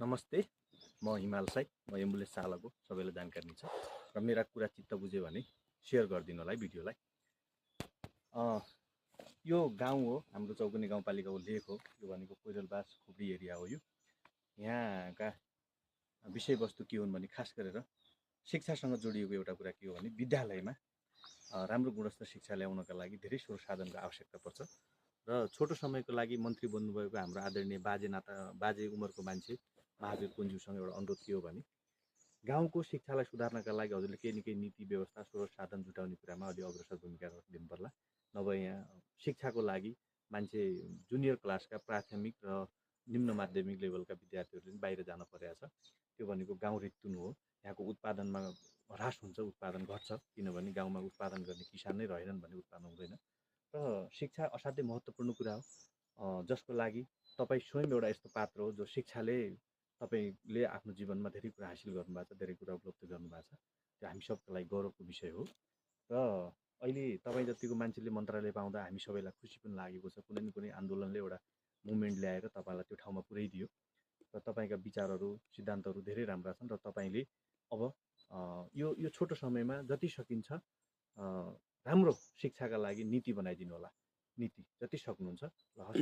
नमस्ते, म हिमाल साई, म एम्बुलेन्स चालक हो। सबैलाई जानकारी छ र मेरा कुरा चित्त बुझ्यो भने सेयर गरिदिनु होला है भिडियोलाई। यो गाउँ हो, हाम्रो चौकुने गाउँपालिकाको लेक हो। यो भनेको कोइरलबास खुब्री एरिया हो। यहाँका विषयवस्तु के हुन् भने खास गरेर शिक्षासँग जोडिएको एउटा कुरा के हो भने विद्यालयमा राम्रो गुणस्तर शिक्षा ल्याउनका लागि धेरै स्रोत साधनको आवश्यकता पर्छ र छोटो समयको लागि मन्त्री बन्नुभएको हाम्रो आदरणीय बाजे उमेरको मान्छे महावीर कुञ्जुसँग एउटा अनुरोध के हो भने गाउँको शिक्षालाई सुधार्नका लागि हजुरले केही न केही नीति व्यवस्था स्रोत साधन जुटाउने कुरामा अलि अग्रसर भूमिका लिनु पर्ला। नभए यहाँ शिक्षाको लागि मान्छे जुनियर क्लासका प्राथमिक र निम्न माध्यमिक लेभलका विद्यार्थीहरूले बाहिर जान परेको छ। त्यो भनेको गाउँ रित्तुनु हो। यहाँको उत्पादनमा ह्रास हुन्छ, उत्पादन घट्छ, किनभने गाउँमा उत्पादन गर्ने किसान नै रहेनन् भने उत्पादन हुँदैन। र शिक्षा असाध्यै महत्त्वपूर्ण कुरा हो, जसको लागि तपाईँ स्वयं एउटा यस्तो पात्र हो जो शिक्षाले तपाईँले आफ्नो जीवनमा धेरै कुरा हासिल गर्नुभएको छ, धेरै कुरा उपलब्ध गर्नुभएको छ। त्यो हामी सबको लागि गौरवको विषय हो। र अहिले तपाईँ जतिको मान्छेले मन्त्रालय पाउँदा हामी सबैलाई खुसी पनि लागेको छ। कुनै न कुनै आन्दोलनले एउटा मुभमेन्ट ल्याएर तपाईँलाई त्यो ठाउँमा पुर्याइदियो र तपाईँका विचारहरू सिद्धान्तहरू धेरै राम्रा छन् र तपाईँले अब यो छोटो समयमा जति सकिन्छ राम्रो शिक्षाका लागि नीति बनाइदिनु होला। नीति जति सक्नुहुन्छ ल।